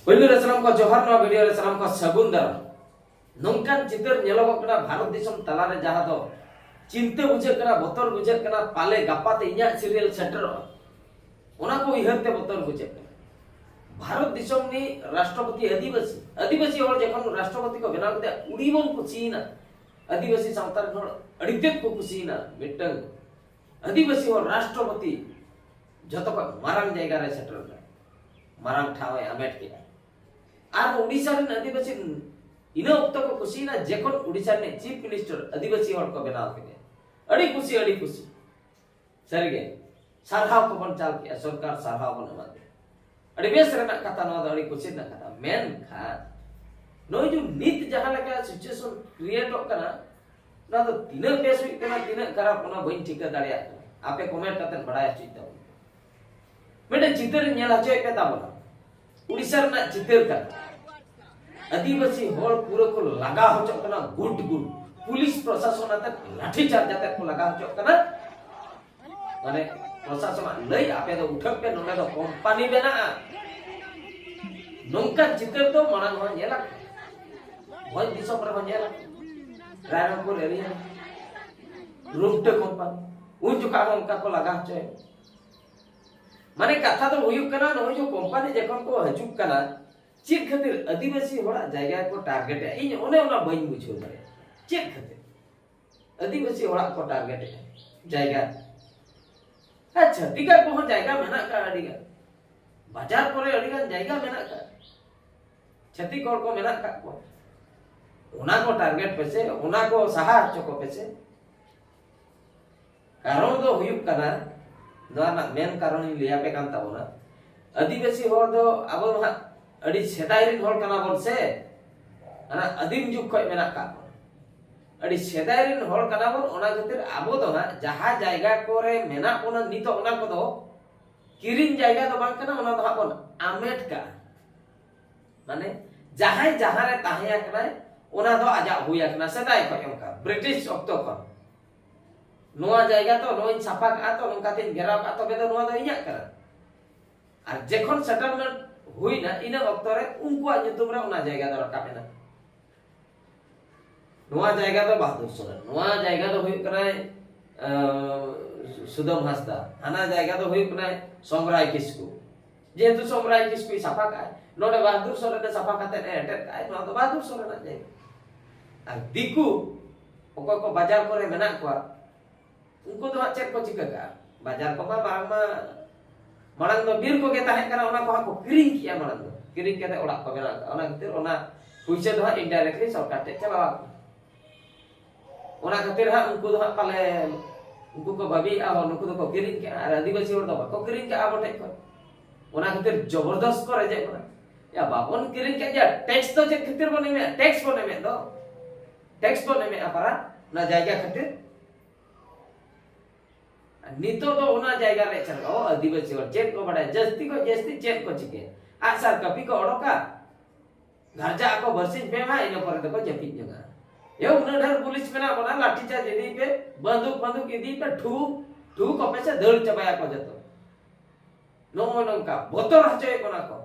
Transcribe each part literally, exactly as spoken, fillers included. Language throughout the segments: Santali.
ᱯᱳᱭᱞᱳ ᱨᱮ ᱥᱟᱱᱟᱢ ᱠᱚ ᱡᱚᱦᱟᱨ, ᱱᱚᱣᱟ ᱵᱷᱤᱰᱤᱭᱳ ᱨᱮ ᱥᱟᱱᱟᱢ ᱠᱚ ᱥᱟᱹᱜᱩᱱ ᱫᱟᱨᱟᱢ᱾ ᱱᱚᱝᱠᱟᱱ ᱪᱤᱛᱟᱹᱨ ᱧᱮᱞᱚᱜᱚᱜ ᱠᱟᱱᱟ ᱵᱷᱟᱨᱚᱛ ᱫᱤᱥᱚᱢ ᱛᱟᱞᱟᱨᱮ, ᱡᱟᱦᱟᱸ ᱫᱚ ᱪᱤᱱᱛᱟᱹ ᱵᱩᱡᱷᱟᱹᱜ ᱠᱟᱱᱟ, ᱵᱚᱛᱚᱨ ᱵᱩᱡᱷᱟᱹᱜ ᱠᱟᱱᱟ, ᱯᱟᱞᱮ ᱜᱟᱯᱟ ᱛᱮ ᱤᱧᱟᱹᱜ ᱥᱤᱨᱤᱭᱟᱞ ᱥᱮᱴᱮᱨᱚᱜᱼᱟ, ᱚᱱᱟ ᱠᱚ ᱩᱭᱦᱟᱹᱨ ᱛᱮ ᱵᱚᱛᱚᱨ ᱵᱩᱡᱷᱟᱹᱜ ᱠᱟᱱᱟ᱾ ᱵᱷᱟᱨᱚᱛ ᱫᱤᱥᱚᱢ ᱨᱤᱱᱤᱡ ᱨᱟᱥᱴᱨᱚᱯᱚᱛᱤ ᱟᱹᱫᱤᱵᱟᱹᱥᱤ, ᱟᱹᱫᱤᱵᱟᱹᱥᱤ ᱦᱚᱲ ᱡᱚᱠᱷᱚᱱ ᱨᱟᱥᱴᱨᱚᱯᱚᱛᱤ ᱠᱚ ᱵᱮᱱᱟᱣ ᱠᱮᱫᱮᱭᱟ, ᱩᱰᱤ ᱵᱚᱱ ᱠᱩᱥᱤᱭᱮᱱᱟ᱾ ᱟᱹᱫᱤᱵᱟᱹᱥᱤ ᱥᱟᱶᱛᱟ ᱨᱮᱱ ᱦᱚᱲ ᱟᱹᱰᱤ ᱛᱮᱫ ᱠᱚ ᱠᱩᱥᱤᱭᱮᱱᱟ᱾ ᱢᱤᱫᱴᱟᱝ ᱟᱹᱫᱤᱵᱟᱹᱥᱤ ᱦᱚᱲ ᱨᱟᱥᱴᱨᱚᱯᱚᱛᱤ ᱡᱚᱛᱚ ᱠᱷᱚᱱ ᱢᱟᱨᱟᱝ ᱡᱟᱭᱜᱟ ᱨᱮ ᱥᱮᱴᱮᱨ ᱮᱱᱟ, ᱢᱟᱨᱟᱝ ᱴᱷᱟᱶ ᱮ ᱦᱟᱢᱮᱴ ᱠᱮᱫᱟ᱾ ᱟᱨ ᱩᱰᱤᱥᱟ ᱨᱮᱱ ᱟᱹᱫᱤᱵᱟᱹᱥᱤ ᱤᱱᱟᱹ ᱚᱠᱛᱚ ᱠᱚ ᱠᱩᱥᱤᱭᱮᱱᱟ ᱡᱚᱠᱷᱚᱱ ᱩᱰᱤᱥᱟ ᱨᱤᱱᱤᱡ ᱪᱤᱯ ᱢᱤᱱᱤᱥᱴᱟᱨ ᱟᱹᱫᱤᱵᱟᱹᱥᱤ ᱦᱚᱲ ᱠᱚ ᱵᱮᱱᱟᱣ ᱠᱮᱫᱮᱭᱟ᱾ ᱟᱹᱰᱤ ᱠᱩᱥᱤ, ᱟᱹᱰᱤ ᱠᱩᱥᱤ᱾ ᱥᱟᱹᱨᱤᱜᱮ ᱥᱟᱨᱦᱟᱣ ᱠᱚᱵᱚᱱ ᱪᱟᱞ ᱠᱮᱜᱼᱟ, ᱥᱚᱨᱠᱟᱨ ᱥᱟᱨᱦᱟᱣ ᱵᱚᱱ ᱮᱢᱟ ᱫᱮᱭᱟ᱾ ᱟᱹᱰᱤ ᱵᱮᱥ ᱨᱮᱱᱟᱜ ᱠᱟᱛᱷᱟ, ᱱᱚᱣᱟ ᱫᱚ ᱟᱹᱰᱤ ᱠᱩᱥᱤ ᱨᱮᱱᱟᱜ ᱠᱟᱛᱷᱟ᱾ ᱢᱮᱱᱠᱷᱟᱱ ᱱᱚᱜᱼᱚᱭ ᱡᱮ ᱱᱤᱛ ᱡᱟᱦᱟᱸ ᱞᱮᱠᱟ ᱥᱤᱪᱩᱭᱮᱥᱚᱱ ᱠᱨᱤᱭᱮᱴᱚᱜ ᱠᱟᱱᱟ, ᱚᱱᱟ ᱫᱚ ᱛᱤᱱᱟᱹᱜ ᱵᱮᱥ ᱦᱩᱭᱩᱜ ᱠᱟᱱᱟ, ᱛᱤᱱᱟᱹᱜ ᱠᱷᱟᱨᱟᱯ, ᱚᱱᱟ ᱵᱟᱹᱧ ᱴᱷᱤᱠᱟᱹ ᱫᱟᱲᱮᱭᱟᱜ ᱠᱟᱱᱟ᱾ ᱟᱯᱮ ᱠᱚᱢᱮᱱᱴ ᱠᱟᱛᱮ ᱵᱟᱲᱟᱭ ᱦᱚᱪᱚᱭ ᱛᱟᱵᱚᱱ ᱯᱮ᱾ ᱢᱤᱫᱴᱮᱱ ᱪᱤᱛᱟᱹᱨ ᱤᱧ ᱧᱮᱞ ᱦᱚᱪᱚᱭᱮᱫ ᱯᱮ ᱛᱟᱵᱚᱱᱟ᱾ ᱩᱲᱤᱥᱥᱟ ᱨᱮᱱᱟᱜ ᱪᱤᱛᱟᱹᱨ ᱠᱟᱱᱟ᱾ ᱟᱹᱫᱤᱵᱟᱹᱥᱤ ᱦᱚᱲ ᱯᱩᱨᱟᱹ ᱠᱚ ᱞᱟᱜᱟ ᱦᱚᱪᱚᱜ ᱠᱟᱱᱟ, ᱜᱩᱴ ᱜᱩᱴ᱾ ᱯᱩᱞᱤᱥ ᱯᱨᱚᱥᱟᱥᱚᱱ ᱟᱛᱮ ᱞᱟᱴᱷᱤ ᱪᱟᱨᱡ ᱟᱛᱮ ᱠᱚ ᱞᱟᱜᱟ ᱦᱚᱪᱚᱜ ᱠᱟᱱᱟ᱾ ᱢᱟᱱᱮ ᱯᱨᱚᱥᱟᱥᱚᱱᱟᱜ ᱞᱟᱹᱭ, "ᱟᱯᱮ ᱫᱚ ᱩᱴᱷᱟᱹᱜ ᱯᱮ, ᱱᱚᱰᱮ ᱫᱚ ᱠᱳᱢᱯᱟᱱᱤ ᱵᱮᱱᱟᱜᱼᱟ᱾" ᱱᱚᱝᱠᱟᱱ ᱪᱤᱛᱟᱹᱨ ᱫᱚ ᱢᱟᱲᱟᱝ ᱦᱚᱸ ᱧᱮᱞ ᱟᱠᱟᱱᱟ, ᱵᱷᱚᱸᱡᱽ ᱫᱤᱥᱚᱢ ᱨᱮᱦᱚᱸ ᱧᱮᱞ ᱟᱠᱟᱱᱟ, ᱨᱟᱭᱨᱚᱝᱯᱩᱨ ᱮᱨᱤᱭᱟ, ᱨᱩᱢᱴᱟᱹ ᱠᱳᱢᱯᱟᱱᱤ, ᱩᱱ ᱡᱚᱠᱷᱟᱜ ᱦᱚᱸ ᱚᱱᱠᱟ ᱠᱚ ᱞᱟᱜᱟ ᱦᱚᱪᱚᱭᱮᱫ᱾ ᱢᱟᱱᱮ ᱠᱟᱛᱷᱟ ᱫᱚ ᱦᱩᱭᱩᱜ ᱠᱟᱱᱟ, ᱱᱚᱜᱼᱚᱭ ᱡᱮ ᱠᱳᱢᱯᱟᱱᱤ ᱡᱚᱠᱷᱚᱱ ᱠᱚ ᱦᱤᱡᱩᱜ ᱠᱟᱱᱟ, ᱪᱮᱫ ᱠᱷᱟᱹᱛᱤᱨ ᱟᱹᱫᱤᱵᱟᱹᱥᱤ ᱦᱚᱲᱟᱜ ᱡᱟᱭᱜᱟ ᱠᱚ ᱴᱟᱨᱜᱮᱴ ᱮᱫᱼᱟ? ᱤᱧ ᱚᱱᱮ ᱚᱱᱟ ᱵᱟᱹᱧ ᱵᱩᱡᱷᱟᱹᱣ ᱫᱟᱲᱮᱭᱟᱜᱼᱟ, ᱪᱮᱫ ᱠᱷᱟᱹᱛᱤᱨ ᱟᱹᱫᱤᱵᱟᱹᱥᱤ ᱦᱚᱲᱟᱜ ᱠᱚ ᱴᱟᱨᱜᱮᱴ ᱮᱫᱼᱟ ᱡᱟᱭᱜᱟ? ᱦᱮᱸ, ᱪᱷᱟᱹᱛᱤᱠᱟᱜ ᱠᱚᱦᱚᱸ ᱡᱟᱭᱜᱟ ᱢᱮᱱᱟᱜ ᱟᱠᱟᱫ ᱟᱹᱰᱤ ᱜᱟᱱ, ᱵᱟᱡᱟᱨ ᱠᱚᱨᱮ ᱟᱹᱰᱤ ᱜᱟᱱ ᱡᱟᱭᱜᱟ ᱢᱮᱱᱟᱜ ᱟᱠᱟᱫ, ᱪᱷᱟᱹᱛᱤᱠ ᱦᱚᱲ ᱠᱚ ᱢᱮᱱᱟᱜ ᱟᱠᱟᱫ ᱠᱚᱣᱟ, ᱚᱱᱟ ᱠᱚ ᱴᱟᱨᱜᱮᱴ ᱯᱮᱥᱮ, ᱚᱱᱟ ᱠᱚ ᱥᱟᱦᱟ ᱦᱚᱪᱚ ᱠᱚ ᱯᱮᱥᱮ᱾ ᱠᱟᱨᱚᱱ ᱫᱚ ᱦᱩᱭᱩᱜ ᱠᱟᱱᱟ, ᱱᱚᱣᱟ ᱨᱮᱱᱟᱜ ᱢᱮᱱ ᱠᱟᱨᱚᱱ ᱤᱧ ᱞᱟᱹᱭ ᱟᱯᱮ ᱠᱟᱱ ᱛᱟᱵᱚᱱᱟ᱾ ᱟᱹᱫᱤᱵᱟᱹᱥᱤ ᱦᱚᱲ ᱫᱚ ᱟᱵᱚ ᱫᱚ ᱦᱟᱸᱜ ᱟᱹᱰᱤ ᱥᱮᱫᱟᱭ ᱨᱮᱱ ᱦᱚᱲ ᱠᱟᱱᱟ ᱵᱚᱱ ᱥᱮ, ᱚᱱᱟ ᱟᱹᱫᱤᱢ ᱡᱩᱜᱽ ᱠᱷᱚᱱ ᱢᱮᱱᱟᱜ ᱟᱠᱟᱫ ᱵᱚᱱᱟ, ᱟᱹᱰᱤ ᱥᱮᱫᱟᱭ ᱨᱮᱱ ᱦᱚᱲ ᱠᱟᱱᱟ ᱵᱚᱱ᱾ ᱚᱱᱟ ᱠᱷᱟᱹᱛᱤᱨ ᱟᱵᱚ ᱫᱚ ᱦᱟᱸᱜ ᱡᱟᱦᱟᱸ ᱡᱟᱭᱜᱟ ᱠᱚᱨᱮ ᱢᱮᱱᱟᱜ ᱵᱚᱱᱟ ᱱᱤᱛᱚᱜ, ᱚᱱᱟ ᱠᱚᱫᱚ ᱠᱤᱨᱤᱧ ᱡᱟᱭᱜᱟ ᱫᱚ ᱵᱟᱝ ᱠᱟᱱᱟ, ᱚᱱᱟ ᱫᱚ ᱦᱟᱸᱜ ᱵᱚᱱ ᱟᱢᱮᱴ ᱠᱟᱜᱼᱟ᱾ ᱢᱟᱱᱮ ᱡᱟᱦᱟᱸᱭ ᱡᱟᱦᱟᱸ ᱨᱮ ᱛᱟᱦᱮᱸ ᱟᱠᱟᱱᱟᱭ, ᱚᱱᱟ ᱫᱚ ᱟᱡᱟᱜ ᱦᱩᱭ ᱟᱠᱟᱱᱟ ᱥᱮᱫᱟᱭ ᱠᱷᱚᱱ᱾ ᱚᱱᱠᱟ ᱵᱨᱤᱴᱤᱥ ᱚᱠᱛᱚ ᱠᱷᱚᱱ ᱱᱚᱣᱟ ᱡᱟᱭᱜᱟ ᱛᱚ ᱱᱚᱣᱟᱧ ᱥᱟᱯᱷᱟ ᱠᱟᱜᱼᱟ, ᱛᱚ ᱱᱚᱝᱠᱟᱛᱮᱧ ᱜᱷᱮᱨᱟᱣ ᱠᱟᱜᱼᱟ, ᱛᱚᱵᱮ ᱫᱚ ᱱᱚᱣᱟ ᱫᱚ ᱤᱧᱟᱹᱜ ᱠᱟᱱᱟ᱾ ᱟᱨ ᱡᱮᱠᱷᱚᱱ ᱥᱮᱴᱮᱞᱢᱮᱱᱴ ᱦᱩᱭᱱᱟ, ᱤᱱᱟᱹ ᱚᱠᱛᱚ ᱨᱮ ᱩᱱᱠᱩᱣᱟᱜ ᱧᱩᱛᱩᱢ ᱨᱮ ᱚᱱᱟ ᱡᱟᱭᱜᱟ ᱫᱚ ᱨᱟᱠᱟᱵ ᱮᱱᱟ᱾ ᱱᱚᱣᱟ ᱡᱟᱭᱜᱟ ᱫᱚ ᱵᱟᱦᱟᱫᱩᱨ ᱥᱚᱨᱮᱱ, ᱱᱚᱣᱟ ᱡᱟᱭᱜᱟ ᱫᱚ ᱦᱩᱭᱩᱜ ᱠᱟᱱᱟᱭ, ᱟᱸ, ᱥᱩᱫᱟᱹᱢ ᱦᱟᱸᱥᱫᱟ, ᱦᱟᱱᱟ ᱡᱟᱭᱜᱟ ᱫᱚ ᱦᱩᱭᱩᱜ ᱠᱟᱱᱟᱭ ᱥᱚᱢᱨᱟᱭ ᱠᱤᱥᱠᱩ᱾ ᱡᱮᱦᱮᱛᱩ ᱥᱚᱢᱨᱟᱭ ᱠᱤᱥᱠᱩᱭ ᱥᱟᱯᱷᱟ ᱠᱟᱜᱼᱟᱭ, ᱱᱚᱰᱮ ᱵᱟᱦᱟᱫᱩᱨ ᱥᱚᱨᱮᱱᱮ ᱥᱟᱯᱷᱟ ᱠᱟᱛᱮ ᱮ ᱮᱴᱮᱫ ᱠᱟᱜᱼᱟᱭ, ᱱᱚᱣᱟ ᱫᱚ ᱵᱟᱦᱟᱫᱩᱨ ᱥᱚᱨᱮᱱᱟᱜ ᱡᱟᱭᱜᱟ᱾ ᱟᱨ ᱫᱤᱠᱩ ᱚᱠᱚᱭ ᱠᱚ ᱵᱟᱡᱟᱨ ᱠᱚᱨᱮ ᱢᱮᱱᱟᱜ ᱠᱚᱣᱟ, ᱩᱱᱠᱩ ᱫᱚ ᱦᱟᱸᱜ ᱪᱮᱫ ᱠᱚ ᱪᱤᱠᱟᱹ ᱠᱟᱜᱼᱟ? ᱵᱟᱡᱟᱨ ᱠᱚᱢᱟ ᱢᱟᱲᱟᱝ ᱢᱟ, ᱢᱟᱲᱟᱝ ᱫᱚ ᱵᱤᱨ ᱠᱚᱜᱮ ᱛᱟᱦᱮᱸ ᱠᱟᱱᱟ, ᱚᱱᱟ ᱠᱚ ᱦᱟᱸᱜ ᱠᱚ ᱠᱤᱨᱤᱧ ᱠᱮᱜᱼᱟ᱾ ᱢᱟᱲᱟᱝ ᱫᱚ ᱠᱤᱨᱤᱧ ᱠᱟᱛᱮ ᱚᱲᱟᱜ ᱠᱚ ᱵᱮᱱᱟᱣ ᱠᱟᱜᱼᱟ᱾ ᱚᱱᱟ ᱠᱷᱟᱹᱛᱤᱨ ᱚᱱᱟ ᱯᱩᱭᱥᱟᱹ ᱫᱚ ᱦᱟᱸᱜ indirectly ᱥᱚᱨᱠᱟᱨ ᱴᱷᱮᱡ ᱪᱟᱞᱟᱣ ᱟᱠᱟᱱᱟ᱾ ᱚᱱᱟ ᱠᱷᱟᱹᱛᱤᱨ ᱦᱟᱸᱜ ᱩᱱᱠᱩ ᱫᱚ ᱦᱟᱸᱜ ᱯᱟᱞᱮ ᱩᱱᱠᱩ ᱠᱚ ᱵᱷᱟᱹᱵᱤᱭᱮᱜᱼᱟ, "ᱦᱚᱸ, ᱱᱩᱠᱩ ᱫᱚᱠᱚ ᱠᱤᱨᱤᱧ ᱠᱟᱜᱼᱟ ᱟᱨ ᱟᱹᱫᱤᱵᱟᱹᱥᱤ ᱦᱚᱲ ᱫᱚ ᱵᱟᱠᱚ ᱠᱤᱨᱤᱧ ᱠᱟᱜᱼᱟ ᱟᱵᱚ ᱴᱷᱮᱡ ᱠᱷᱚᱱ᱾" ᱚᱱᱟ ᱠᱷᱟᱹᱛᱤᱨ ᱡᱚᱵᱚᱨᱫᱚᱥᱛ ᱠᱚ ᱨᱮᱡᱮᱫ ᱵᱚᱱᱟ᱾ ᱭᱟ, ᱵᱟᱵᱚᱱ ᱠᱤᱨᱤᱧ ᱠᱟᱜ ᱜᱮᱭᱟ, ᱴᱮᱠᱥ ᱫᱚ ᱪᱮᱫ ᱠᱷᱟᱹᱛᱤᱨ ᱵᱚᱱ ᱮᱢᱮᱫᱼᱟ? ᱴᱮᱠᱥ ᱵᱚᱱ ᱮᱢᱮᱫ ᱫᱚ, ᱴᱮᱠᱥ ᱵᱚᱱ ᱮᱢᱮᱫᱼᱟ ᱯᱟᱨᱟ, ᱚᱱᱟ ᱡᱟᱭᱜᱟ ᱠᱷᱟᱹᱛᱤᱨ᱾ ᱱᱤᱛᱚᱜ ᱫᱚ ᱚᱱᱟ ᱡᱟᱭᱜᱟ ᱨᱮ ᱪᱟᱞᱟᱜ, ᱚ, ᱟᱹᱫᱤᱵᱟᱹᱥᱤ ᱦᱚᱲ ᱪᱮᱫ ᱠᱚ ᱵᱟᱲᱟᱭᱟ, ᱡᱟᱹᱥᱛᱤ ᱠᱷᱚᱱ ᱡᱟᱹᱥᱛᱤ ᱪᱮᱫ ᱠᱚ ᱪᱤᱠᱟᱹᱭᱟ? ᱟᱜᱼᱥᱟᱨ ᱠᱟᱹᱯᱤ ᱠᱚ ᱚᱰᱚᱠᱟ, ᱜᱷᱟᱨᱡᱟ ᱟᱠᱚ ᱵᱟᱨᱥᱤᱧ ᱯᱮ ᱢᱟᱦᱟ, ᱤᱱᱟᱹ ᱯᱚᱨᱮ ᱫᱚᱠᱚ ᱡᱟᱹᱯᱤᱫ ᱡᱚᱝᱟ᱾ ᱭᱟ, ᱩᱱᱟᱹᱜ ᱰᱷᱮᱨ ᱯᱩᱞᱤᱥ ᱢᱮᱱᱟᱜ ᱵᱚᱱᱟ, ᱞᱟᱴᱷᱤ ᱪᱟᱨᱡᱽ ᱤᱫᱤᱭ ᱯᱮ, ᱵᱟᱱᱫᱩᱠ ᱵᱟᱱᱫᱩᱠ ᱤᱫᱤᱭ ᱯᱮ, ᱴᱷᱩ ᱴᱷᱩ ᱠᱚᱯᱮ ᱥᱮ ᱫᱟᱹᱲ ᱪᱟᱵᱟᱭᱟᱠᱚ ᱡᱚᱛᱚ᱾ ᱱᱚᱜᱼᱚ ᱱᱚᱝᱠᱟ ᱵᱚᱛᱚᱨ ᱦᱚᱪᱚᱭᱮᱫ ᱵᱚᱱᱟ ᱠᱚ᱾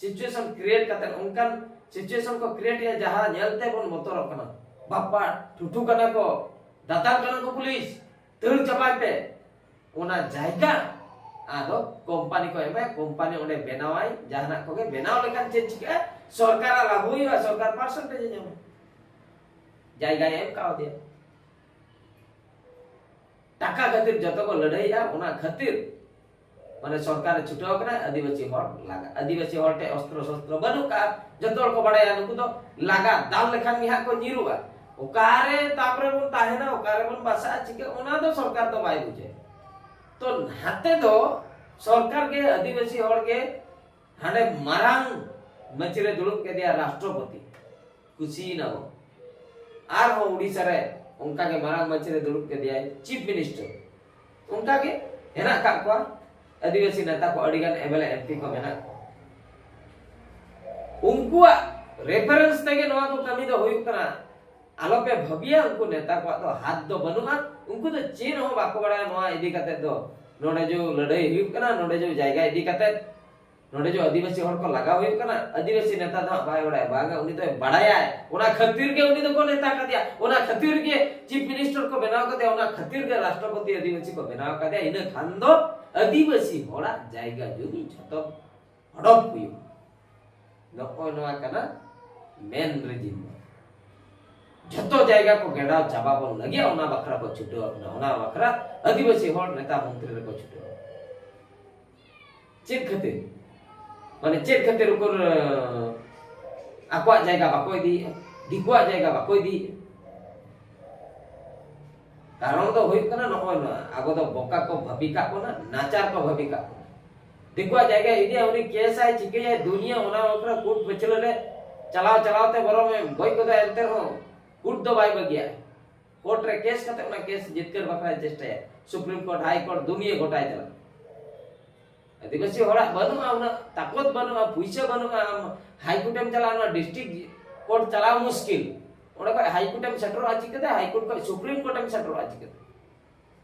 situation create ᱠᱟᱛᱮ, ᱚᱱᱠᱟᱱ situation ᱠᱚ create ᱮᱫᱼᱟ ᱡᱟᱦᱟᱸ ᱧᱮᱞ ᱛᱮ ᱵᱚᱱ ᱵᱚᱛᱚᱨᱚᱜ ᱠᱟᱱᱟ᱾ ᱵᱟᱯᱟ, ᱴᱷᱩᱴᱷᱩ ᱠᱟᱱᱟ ᱠᱚ, ᱫᱟᱛᱟᱞ ᱠᱟᱱᱟ ᱠᱚ ᱯᱩᱞᱤᱥ, ᱫᱟᱹᱲ ᱪᱟᱵᱟᱭ ᱯᱮ᱾ ᱚᱱᱟ ᱡᱟᱭᱜᱟ ᱟᱫᱚ ᱠᱳᱢᱯᱟᱱᱤ ᱠᱚ ᱮᱢᱟᱭ, ᱠᱳᱢᱯᱟᱱᱤ ᱚᱸᱰᱮ ᱵᱮᱱᱟᱣᱟᱭ, ᱡᱟᱦᱟᱱᱟᱜ ᱠᱚᱜᱮ ᱵᱮᱱᱟᱣ ᱞᱮᱠᱷᱟᱱ ᱪᱮᱫ ᱪᱤᱠᱟᱹᱜᱼᱟ? ᱥᱚᱨᱠᱟᱨᱟᱜ ᱞᱟᱵᱷ ᱦᱩᱭᱩᱜᱼᱟ, ᱥᱚᱨᱠᱟᱨ percentage ᱮ ᱧᱟᱢᱟ᱾ ᱡᱟᱭᱜᱟᱭ ᱮᱢ ᱠᱟᱣᱫᱮᱭᱟ᱾ ᱴᱟᱠᱟ ᱠᱷᱟᱹᱛᱤᱨ ᱡᱚᱛᱚ ᱠᱚ ᱞᱟᱹᱲᱦᱟᱹᱭᱮᱜᱼᱟ, ᱚᱱᱟ ᱠᱷᱟᱹᱛᱤᱨ ᱢᱟᱱᱮ ᱥᱚᱨᱠᱟᱨᱮ ᱪᱷᱩᱴᱟᱹᱣ ᱠᱟᱱᱟ ᱟᱹᱫᱤᱵᱟᱹᱥᱤ ᱦᱚᱲ ᱞᱟᱜᱟ᱾ ᱟᱹᱫᱤᱵᱟᱹᱥᱤ ᱦᱚᱲ ᱴᱷᱮᱱ ᱚᱥᱛᱨᱚ ᱥᱚᱥᱛᱨᱚ ᱵᱟᱹᱱᱩᱜ ᱠᱟᱜᱼᱟ, ᱡᱚᱛᱚ ᱦᱚᱲ ᱠᱚ ᱵᱟᱲᱟᱭᱟ ᱱᱩᱠᱩ ᱫᱚ ᱞᱟᱜᱟ ᱫᱟᱞ ᱞᱮᱠᱷᱟᱱ ᱜᱮ ᱦᱟᱸᱜ ᱠᱚ ᱧᱤᱨᱩᱜᱼᱟ᱾ ᱚᱠᱟᱨᱮ ᱛᱟᱯᱚᱨᱮ ᱵᱚᱱ ᱛᱟᱦᱮᱱᱟ, ᱚᱠᱟᱨᱮ ᱵᱚᱱ ᱵᱟᱥᱟᱜᱼᱟ, ᱪᱤᱠᱟᱹ, ᱚᱱᱟ ᱫᱚ ᱥᱚᱨᱠᱟᱨ ᱫᱚ ᱵᱟᱭ ᱵᱩᱡᱷᱟᱹᱣᱟ᱾ ᱛᱚ ᱱᱟᱛᱮ ᱫᱚ ᱥᱚᱨᱠᱟᱨ ᱜᱮ ᱟᱹᱫᱤᱵᱟᱹᱥᱤ ᱦᱚᱲ ᱜᱮ ᱦᱟᱸᱰᱮ ᱢᱟᱨᱟᱝ ᱢᱟᱹᱪᱤ ᱨᱮ ᱫᱩᱲᱩᱵ ᱠᱮᱫᱮᱭᱟ ᱨᱟᱥᱴᱨᱚᱯᱚᱛᱤ, ᱠᱩᱥᱤᱭᱮᱱᱟ ᱵᱚᱱ᱾ ᱟᱨᱦᱚᱸ ᱩᱲᱤᱥᱥᱟ ᱨᱮ ᱚᱱᱠᱟᱜᱮ ᱢᱟᱨᱟᱝ ᱢᱟᱹᱪᱤ ᱨᱮ ᱫᱩᱲᱩᱵ ᱠᱮᱫᱮᱭᱟᱭ ᱪᱤᱯ ᱢᱤᱱᱤᱥᱴᱟᱨ᱾ ᱚᱱᱠᱟᱜᱮ ᱦᱮᱱᱟᱜ ᱠᱟᱜ ᱠᱚᱣᱟ ᱟᱹᱫᱤᱵᱟᱹᱥᱤ ᱱᱮᱛᱟ ᱠᱚ, ᱟᱹᱰᱤᱜᱟᱱ M L A M P ᱠᱚ ᱢᱮᱱᱟᱜ ᱠᱚᱣᱟ᱾ ᱩᱱᱠᱩᱣᱟᱜ ᱨᱮᱯᱷᱟᱨᱮᱱᱥ ᱛᱮᱜᱮ ᱱᱚᱣᱟ ᱠᱚ ᱠᱟᱹᱢᱤ ᱫᱚ ᱦᱩᱭᱩᱜ ᱠᱟᱱᱟ᱾ ᱟᱞᱚᱯᱮ ᱵᱷᱟᱹᱵᱤᱭᱟ, ᱩᱱᱠᱩ ᱱᱮᱛᱟ ᱠᱚᱣᱟᱜ ᱫᱚ ᱦᱟᱛ ᱫᱚ ᱵᱟᱹᱱᱩᱜᱼᱟ᱾ ᱩᱱᱠᱩ ᱫᱚ ᱪᱮᱫ ᱦᱚᱸ ᱵᱟᱠᱚ ᱵᱟᱲᱟᱭᱟ ᱱᱚᱣᱟ ᱤᱫᱤ ᱠᱟᱛᱮ ᱫᱚ, ᱱᱚᱰᱮ ᱡᱮ ᱞᱟᱹᱲᱦᱟᱹᱭ ᱦᱩᱭᱩᱜ ᱠᱟᱱᱟ, ᱱᱚᱰᱮ ᱡᱮ ᱡᱟᱭᱜᱟ ᱤᱫᱤ ᱠᱟᱛᱮ ᱱᱚᱰᱮ ᱡᱚ ᱟᱹᱫᱤᱵᱟᱹᱥᱤ ᱦᱚᱲ ᱠᱚ ᱞᱟᱜᱟᱣ ᱦᱩᱭᱩᱜ ᱠᱟᱱᱟ, ᱟᱹᱫᱤᱵᱟᱹᱥᱤ ᱱᱮᱛᱟ ᱫᱚ ᱦᱟᱸᱜ ᱵᱟᱭ ᱵᱟᱲᱟᱭᱟ, ᱵᱟᱝᱟ, ᱩᱱᱤ ᱫᱚᱭ ᱵᱟᱲᱟᱭᱟᱭ, ᱚᱱᱟ ᱠᱷᱟᱹᱛᱤᱨ ᱜᱮ ᱩᱱᱤ ᱫᱚᱠᱚ ᱱᱮᱛᱟ ᱠᱟᱫᱮᱭᱟ, ᱚᱱᱟ ᱠᱷᱟᱹᱛᱤᱨ ᱜᱮ ᱪᱤᱯ ᱢᱤᱱᱤᱥᱴᱟᱨ ᱠᱚ ᱵᱮᱱᱟᱣ ᱠᱟᱫᱮᱭᱟ, ᱚᱱᱟ ᱠᱷᱟᱹᱛᱤᱨ ᱜᱮ ᱨᱟᱥᱴᱨᱚᱯᱚᱛᱤ ᱟᱹᱫᱤᱵᱟᱹᱥᱤ ᱠᱚ ᱵᱮᱱᱟᱣ ᱠᱟᱫᱮᱭᱟ᱾ ᱤᱱᱟᱹ ᱠᱷᱟᱱ ᱫᱚ ᱟᱹᱫᱤᱵᱟᱹᱥᱤ ᱦᱚᱲᱟᱜ ᱡᱟᱭᱜᱟ ᱡᱩᱢᱤ ᱡᱷᱚᱛᱚ ᱦᱚᱰᱚᱯ ᱦᱩᱭᱩᱜᱼᱟ᱾ ᱱᱚᱜᱼᱚᱭ ᱱᱚᱣᱟ ᱠᱟᱱᱟ ᱢᱮᱱ ᱨᱤᱡᱤᱱ ᱫᱚ᱾ ᱡᱷᱚᱛᱚ ᱡᱟᱭᱜᱟ ᱠᱚ ᱜᱮᱰᱟᱣ ᱪᱟᱵᱟ ᱵᱚᱱ ᱞᱟᱹᱜᱤᱫ ᱚᱱᱟ ᱵᱟᱠᱷᱨᱟ ᱠᱚ ᱪᱷᱩᱴᱟᱹᱣ ᱟᱠᱟᱱᱟ, ᱚᱱᱟ ᱵᱟᱠᱷᱨᱟ ᱟᱹᱫᱤᱵᱟᱹᱥᱤ ᱦᱚᱲ ᱱᱮᱛᱟ ᱢᱚᱱᱛᱨᱤ ᱨᱮᱠᱚ ᱪᱷᱩᱴᱟᱹᱣ ᱟᱠᱟᱱᱟ᱾ ᱪᱮᱫ ᱠᱷᱟᱹᱛᱤᱨ? ᱢᱟᱱᱮ ᱪᱮᱫ ᱠᱷᱟᱹᱛᱤᱨ ᱩᱠᱩᱨ, ᱟᱠᱚᱣᱟᱜ ᱡᱟᱭᱜᱟ ᱵᱟᱠᱚ ᱤᱫᱤᱭᱮᱫᱼᱟ, ᱫᱤᱠᱩᱣᱟᱜ ᱡᱟᱭᱜᱟ ᱵᱟᱠᱚ ᱤᱫᱤᱭᱮᱫᱼᱟ? ᱠᱟᱨᱚᱱ ᱫᱚ ᱦᱩᱭᱩᱜ ᱠᱟᱱᱟ ᱱᱚᱜᱼᱚᱭ ᱱᱚᱣᱟ, ᱟᱵᱚ ᱫᱚ ᱵᱚᱠᱟ ᱠᱚ ᱵᱷᱟᱹᱵᱤ ᱠᱟᱜ ᱵᱚᱱᱟ, ᱱᱟᱪᱟᱨ ᱠᱚ ᱵᱷᱟᱹᱵᱤ ᱠᱟᱜ ᱵᱚᱱᱟ᱾ ᱫᱤᱠᱩᱣᱟᱜ ᱡᱟᱭᱜᱟ ᱤᱫᱤᱭᱟ, ᱩᱱᱤ ᱠᱮᱥᱟᱭ, ᱪᱤᱠᱟᱹᱭᱟᱭ, ᱫᱩᱱᱤᱭᱟᱹ ᱚᱱᱟ ᱵᱟᱠᱷᱨᱟ ᱠᱳᱨᱴ ᱯᱟᱹᱪᱷᱞᱟᱹ ᱨᱮ ᱪᱟᱞᱟᱣ ᱪᱟᱞᱟᱣ ᱛᱮ ᱵᱚᱨᱚᱝ ᱮ ᱜᱚᱡ ᱜᱚᱫᱚᱜᱼᱟ, ᱮᱱᱛᱮ ᱨᱮᱦᱚᱸ ᱠᱳᱨᱴ ᱫᱚ ᱵᱟᱭ ᱵᱟᱹᱜᱤᱭᱟ᱾ ᱠᱳᱨᱴ ᱨᱮ ᱠᱮᱥ ᱠᱟᱛᱮ ᱚᱱᱟ ᱠᱮᱥ ᱡᱤᱛᱠᱟᱹᱨ ᱵᱟᱠᱷᱨᱟᱭ ᱪᱮᱥᱴᱟᱭᱟ, ᱥᱩᱯᱨᱤᱢ ᱠᱳᱨᱴ, ᱦᱟᱭ ᱠᱳᱨᱴ, ᱫᱩᱱᱤᱭᱟᱹ ᱜᱚᱴᱟᱭ ᱪᱟᱞᱟᱜᱼᱟ᱾ ᱟᱹᱫᱤᱵᱟᱹᱥᱤ ᱦᱚᱲᱟᱜ ᱵᱟᱹᱱᱩᱜᱼᱟ, ᱩᱱᱟᱹᱜ ᱛᱟᱠᱚᱛ ᱵᱟᱹᱱᱩᱜᱼᱟ, ᱯᱩᱭᱥᱟᱹ ᱵᱟᱹᱱᱩᱜᱼᱟ, ᱟᱢ ᱦᱟᱭ ᱠᱳᱨᱴ ᱮᱢ ᱪᱟᱞᱟᱜᱼᱟ, ᱚᱱᱟ ᱰᱤᱥᱴᱨᱤᱠᱴ ᱠᱳᱨᱴ ᱪᱟᱞᱟᱣ ᱢᱩᱥᱠᱤᱞ᱾ ᱚᱸᱰᱮ ᱠᱷᱚᱱ ᱦᱟᱭ ᱠᱳᱨᱴ ᱮᱢ ᱥᱮᱴᱮᱨᱚᱜᱼᱟ ᱪᱤᱠᱟᱹᱛᱮ? ᱦᱟᱭ ᱠᱳᱨᱴ ᱠᱷᱚᱱ ᱥᱩᱯᱨᱤᱢ ᱠᱳᱨᱴ ᱮᱢ ᱥᱮᱴᱮᱨᱚᱜᱼᱟ ᱪᱤᱠᱟᱹᱛᱮ?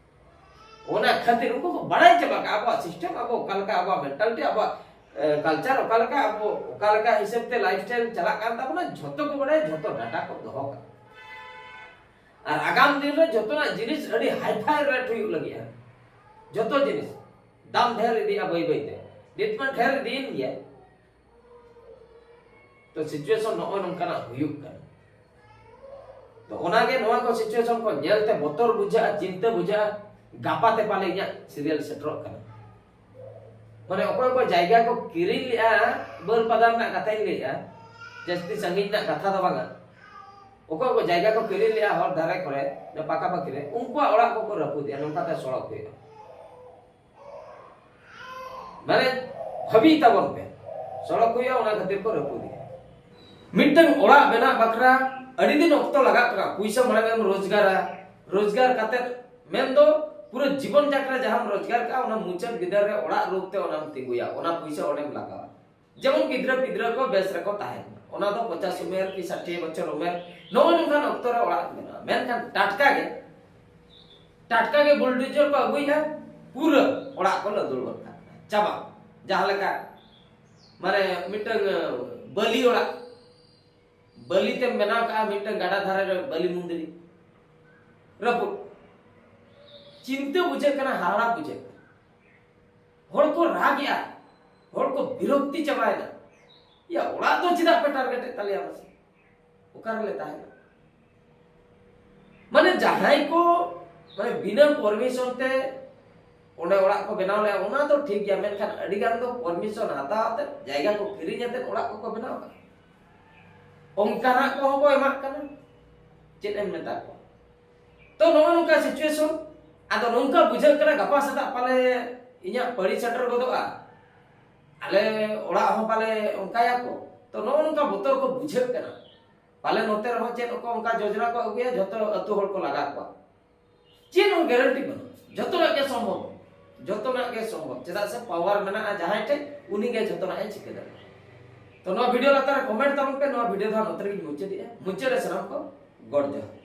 ᱚᱱᱟ ᱠᱷᱟᱹᱛᱤᱨ ᱩᱱᱠᱩ ᱠᱚ ᱵᱟᱲᱟᱭ ᱪᱟᱵᱟ ᱠᱟᱜᱼᱟ ᱟᱵᱚᱣᱟᱜ ᱥᱤᱥᱴᱮᱢ, ᱟᱵᱚ ᱚᱠᱟ ᱞᱮᱠᱟ, ᱟᱵᱚᱣᱟᱜ ᱢᱮᱱᱴᱟᱞᱤᱴᱤ, ᱟᱵᱚᱣᱟᱜ ᱠᱟᱞᱪᱟᱨ ᱚᱠᱟ ᱞᱮᱠᱟ, ᱟᱵᱚ ᱚᱠᱟ ᱞᱮᱠᱟ ᱦᱤᱥᱟᱹᱵ ᱛᱮ ᱞᱟᱭᱤᱯᱷ ᱥᱴᱟᱭᱤᱞ ᱪᱟᱞᱟᱜ ᱠᱟᱱ ᱛᱟᱵᱚᱱᱟ, ᱡᱷᱚᱛᱚ ᱠᱚ ᱵᱟᱲᱟᱭᱟ, ᱡᱷᱚᱛᱚ ᱰᱟᱴᱟ ᱠᱚ ᱫᱚᱦᱚ ᱠᱟᱜᱼᱟ᱾ ᱟᱨ ᱟᱜᱟᱢ ᱫᱤᱱ ᱨᱮ ᱡᱷᱚᱛᱚᱱᱟᱜ ᱡᱤᱱᱤᱥ ᱟᱹᱰᱤ ᱦᱟᱭᱯᱷᱟᱭ ᱨᱮᱴ ᱦᱩᱭᱩᱜ ᱞᱟᱹᱜᱤᱫᱼᱟ, ᱡᱷᱚᱛᱚ ᱡᱤᱱᱤᱥ ᱫᱟᱢ ᱰᱷᱮᱨ ᱤᱫᱤᱜᱼᱟ ᱵᱟᱹᱭ ᱵᱟᱹᱭ ᱛᱮ, ᱱᱤᱛ ᱢᱟ ᱰᱷᱮᱨ ᱤᱫᱤᱭᱮᱱ ᱜᱮᱭᱟ᱾ ᱛᱚ ᱥᱤᱪᱩᱭᱮᱥᱚᱱ ᱱᱚᱜᱼᱚᱭ ᱱᱚᱝᱠᱟᱱᱟᱜ ᱦᱩᱭᱩᱜ ᱠᱟᱱᱟ᱾ ᱛᱚ ᱚᱱᱟᱜᱮ ᱱᱚᱣᱟ ᱠᱚ ᱥᱤᱪᱩᱭᱮᱥᱚᱱ ᱠᱚ ᱧᱮᱞᱛᱮ ᱵᱚᱛᱚᱨ ᱵᱩᱡᱷᱟᱹᱜᱼᱟ, ᱪᱤᱱᱛᱟᱹ ᱵᱩᱡᱷᱟᱹᱜᱼᱟ, ᱜᱟᱯᱟ ᱛᱮ ᱯᱟᱞᱮ ᱤᱧᱟᱹᱜ ᱥᱤᱨᱤᱭᱟᱞ ᱥᱮᱴᱮᱨᱚᱜ ᱠᱟᱱᱟ᱾ ᱢᱟᱱᱮ ᱚᱠᱚᱭ ᱠᱚ ᱡᱟᱭᱜᱟ ᱠᱚ ᱠᱤᱨᱤᱧ ᱞᱮᱜᱼᱟ, ᱵᱟᱹᱨᱯᱟᱫᱟ ᱨᱮᱱᱟᱜ ᱠᱟᱛᱷᱟᱧ ᱞᱟᱹᱭᱮᱜᱼᱟ, ᱡᱟᱹᱥᱛᱤ ᱥᱟᱺᱜᱤᱧ ᱨᱮᱱᱟᱜ ᱠᱟᱛᱷᱟ ᱫᱚ ᱵᱟᱝᱟ᱾ ᱚᱠᱚᱭ ᱠᱚ ᱡᱟᱭᱜᱟ ᱠᱚ ᱠᱤᱨᱤᱧ ᱞᱮᱜᱼᱟ ᱦᱚᱨ ᱫᱷᱟᱨᱮ ᱠᱚᱨᱮ, ᱯᱟᱠᱟ ᱯᱟᱠᱤ ᱨᱮ, ᱩᱱᱠᱩᱣᱟᱜ ᱚᱲᱟᱜ ᱠᱚᱠᱚ ᱨᱟᱹᱯᱩᱫᱮᱜᱼᱟ, ᱱᱚᱝᱠᱟᱛᱮ ᱥᱚᱲᱚᱠ ᱦᱩᱭᱩᱜᱼᱟ᱾ ᱢᱟᱱᱮ ᱵᱷᱟᱹᱵᱤᱭ ᱛᱟᱵᱚᱱ ᱯᱮ, ᱥᱚᱲᱚᱠ ᱦᱩᱭᱩᱜᱼᱟ, ᱚᱱᱟ ᱠᱷᱟᱹᱛᱤᱨ ᱠᱚ ᱨᱟᱹᱯᱩᱫᱮᱜᱼᱟ᱾ ᱢᱤᱫᱴᱟᱝ ᱚᱲᱟᱜ ᱵᱮᱱᱟᱜ ᱵᱟᱠᱷᱨᱟ ᱟᱹᱰᱤ ᱫᱤᱱ ᱚᱠᱛᱚ ᱞᱟᱜᱟᱜ ᱠᱟᱱᱟ, ᱯᱩᱭᱥᱟᱹ ᱢᱟᱲᱟᱝ ᱮᱢ ᱨᱳᱡᱽᱜᱟᱨᱟ, ᱨᱳᱡᱽᱜᱟᱨ ᱠᱟᱛᱮ ᱢᱮᱱᱫᱚ ᱯᱩᱨᱟᱹ ᱡᱤᱵᱚᱱ ᱡᱟᱠᱨᱟ ᱡᱟᱦᱟᱸᱢ ᱨᱳᱡᱽᱜᱟᱨ ᱠᱟᱜᱼᱟ, ᱚᱱᱟ ᱢᱩᱪᱟᱹᱫ ᱵᱤᱫᱟᱹᱞ ᱨᱮ ᱚᱲᱟᱜ ᱨᱩᱯ ᱛᱮ ᱚᱱᱟᱢ ᱛᱤᱸᱜᱩᱭᱟ, ᱚᱱᱟ ᱯᱩᱭᱥᱟᱹ ᱚᱸᱰᱮᱢ ᱞᱟᱜᱟᱣᱟ᱾ ᱡᱮᱢᱚᱱ ᱜᱤᱫᱽᱨᱟᱹ ᱯᱤᱫᱽᱨᱟᱹ ᱠᱚ ᱵᱮᱥ ᱨᱮᱠᱚ ᱛᱟᱦᱮᱱ, ᱚᱱᱟ ᱫᱚ ᱯᱚᱪᱟᱥ ᱩᱢᱮᱨ ᱠᱤ ᱥᱟᱴᱷᱤᱭᱟᱹ ᱵᱚᱪᱷᱚᱨ ᱩᱢᱮᱨ, ᱱᱚᱜᱼᱚ ᱱᱚᱝᱠᱟᱱ ᱚᱠᱛᱚ ᱨᱮ ᱚᱲᱟᱜ ᱵᱮᱱᱟᱜᱼᱟ᱾ ᱢᱮᱱᱠᱷᱟᱱ ᱴᱟᱴᱠᱟ ᱜᱮ, ᱴᱟᱴᱠᱟ ᱜᱮ ᱵᱩᱞᱰᱳᱡᱟᱨ ᱠᱚ ᱟᱹᱜᱩᱭᱮᱫᱼᱟ, ᱯᱩᱨᱟᱹ ᱚᱲᱟᱜ ᱠᱚ ᱞᱟᱹᱫᱩᱲ ᱜᱚᱫ ᱠᱟᱜ ᱠᱟᱱᱟ, ᱪᱟᱵᱟ᱾ ᱡᱟᱦᱟᱸ ᱞᱮᱠᱟ ᱢᱟᱱᱮ ᱢᱤᱫᱴᱟᱝ ᱵᱟᱹᱞᱤ ᱚᱲᱟᱜ, ᱵᱟᱹᱞᱤ ᱛᱮᱢ ᱵᱮᱱᱟᱣ ᱠᱟᱜᱼᱟ ᱢᱤᱫᱴᱟᱝ ᱜᱟᱰᱟ ᱫᱷᱟᱨᱮ ᱨᱮ ᱵᱟᱹᱞᱤ ᱢᱩᱸᱫᱽᱨᱤ, ᱨᱟᱹᱯᱩᱫ᱾ ᱪᱤᱱᱛᱟᱹ ᱵᱩᱡᱷᱟᱹᱜ ᱠᱟᱱᱟ, ᱦᱟᱦᱟᱲᱟ ᱵᱩᱡᱷᱟᱹᱜ ᱠᱟᱱᱟ᱾ ᱦᱚᱲ ᱠᱚ ᱨᱟᱜᱮᱜᱼᱟ, ᱦᱚᱲ ᱠᱚ ᱵᱤᱨᱚᱠᱛᱤ ᱪᱟᱵᱟᱭᱮᱱᱟ᱾ ᱭᱟ, ᱚᱲᱟᱜ ᱫᱚ ᱪᱮᱫᱟᱜ ᱯᱮ ᱴᱟᱨᱜᱮᱴᱮᱫ ᱛᱟᱞᱮᱭᱟ ᱢᱟᱥᱮ? ᱚᱠᱟ ᱨᱮᱞᱮ ᱛᱟᱦᱮᱱᱟ? ᱢᱟᱱᱮ ᱡᱟᱦᱟᱸᱭ ᱠᱚ ᱢᱟᱱᱮ ᱵᱤᱱᱟᱹ ᱯᱟᱨᱢᱤᱥᱚᱱ ᱛᱮ ᱚᱸᱰᱮ ᱚᱲᱟᱜ ᱠᱚ ᱵᱮᱱᱟᱣ ᱞᱮᱜᱼᱟ, ᱚᱱᱟ ᱫᱚ ᱴᱷᱤᱠ ᱜᱮᱭᱟ, ᱢᱮᱱᱠᱷᱟᱱ ᱟᱹᱰᱤ ᱜᱟᱱ ᱫᱚ ᱯᱟᱨᱢᱤᱥᱚᱱ ᱦᱟᱛᱟᱣ ᱠᱟᱛᱮ ᱡᱟᱭᱜᱟ ᱠᱚ ᱠᱤᱨᱤᱧ ᱟᱛᱮ ᱚᱲᱟᱜ ᱠᱚᱠᱚ ᱵᱮᱱᱟᱣ ᱠᱟᱜᱼᱟ᱾ ᱚᱱᱠᱟᱱᱟᱜ ᱠᱚᱦᱚᱸ ᱠᱚ ᱮᱢᱟᱜ ᱠᱟᱱᱟ, ᱪᱮᱫ ᱮᱢ ᱢᱮᱛᱟ ᱠᱚᱣᱟ? ᱛᱚ ᱱᱚᱜᱼᱚ ᱱᱚᱝᱠᱟ ᱥᱤᱪᱩᱭᱮᱥᱚᱱ᱾ ᱟᱫᱚ ᱱᱚᱝᱠᱟ ᱵᱩᱡᱷᱟᱹᱜ ᱠᱟᱱᱟ ᱜᱟᱯᱟ ᱥᱮᱛᱟᱜ ᱯᱟᱞᱮ ᱤᱧᱟᱹᱜ ᱯᱟᱹᱲᱤ ᱥᱮᱴᱮᱨ ᱜᱚᱫᱚᱜᱼᱟ, ᱟᱞᱮ ᱚᱲᱟᱜ ᱦᱚᱸ ᱯᱟᱞᱮ ᱚᱱᱠᱟᱭᱟᱠᱚ᱾ ᱛᱚ ᱱᱚᱜᱼᱚ ᱱᱚᱝᱠᱟ ᱵᱚᱛᱚᱨ ᱠᱚ ᱵᱩᱡᱷᱟᱹᱜ ᱠᱟᱱᱟ᱾ ᱯᱟᱞᱮ ᱱᱚᱛᱮ ᱨᱮᱦᱚᱸ ᱪᱮᱫ ᱠᱚ ᱚᱱᱠᱟ ᱡᱳᱡᱽᱱᱟ ᱠᱚ ᱟᱹᱜᱩᱭᱟ, ᱡᱷᱚᱛᱚ ᱟᱹᱛᱩ ᱦᱚᱲ ᱠᱚ ᱞᱟᱜᱟ ᱠᱚᱣᱟ᱾ ᱪᱮᱫ ᱦᱚᱸ ᱜᱮᱨᱮᱱᱴᱤ ᱵᱟᱹᱱᱩᱜᱼᱟ, ᱡᱷᱚᱛᱚᱱᱟᱜ ᱜᱮ ᱥᱚᱢᱵᱷᱚᱵ, ᱡᱷᱚᱛᱚᱱᱟᱜ ᱜᱮ ᱥᱚᱢᱵᱷᱚᱵ᱾ ᱪᱮᱫᱟᱜ ᱥᱮ ᱯᱟᱣᱟᱨ ᱢᱮᱱᱟᱜᱼᱟ ᱡᱟᱦᱟᱸᱭ ᱴᱷᱮᱡ, ᱩᱱᱤ ᱜᱮ ᱡᱷᱚᱛᱚᱱᱟᱜ ᱮ ᱪᱤᱠᱟᱹ ᱫᱟᱲᱮᱭᱟᱜᱼᱟ᱾ ᱛᱚ ᱱᱚᱣᱟ ᱵᱷᱤᱰᱤᱭᱳ ᱞᱟᱛᱟᱨ ᱨᱮ ᱠᱚᱢᱮᱱᱴ ᱛᱟᱵᱚᱱ ᱯᱮ᱾ ᱱᱚᱣᱟ ᱵᱷᱤᱰᱤᱭᱳ ᱫᱚ ᱦᱟᱸᱜ ᱱᱚᱛᱮ ᱨᱮᱜᱮᱧ ᱢᱩᱪᱟᱹᱫᱮᱜᱼᱟ᱾ ᱢᱩᱪᱟᱹᱫ ᱨᱮ ᱥᱟᱱᱟᱢ ᱠᱚ ᱜᱚᱰ ᱡᱚᱦᱟᱨ᱾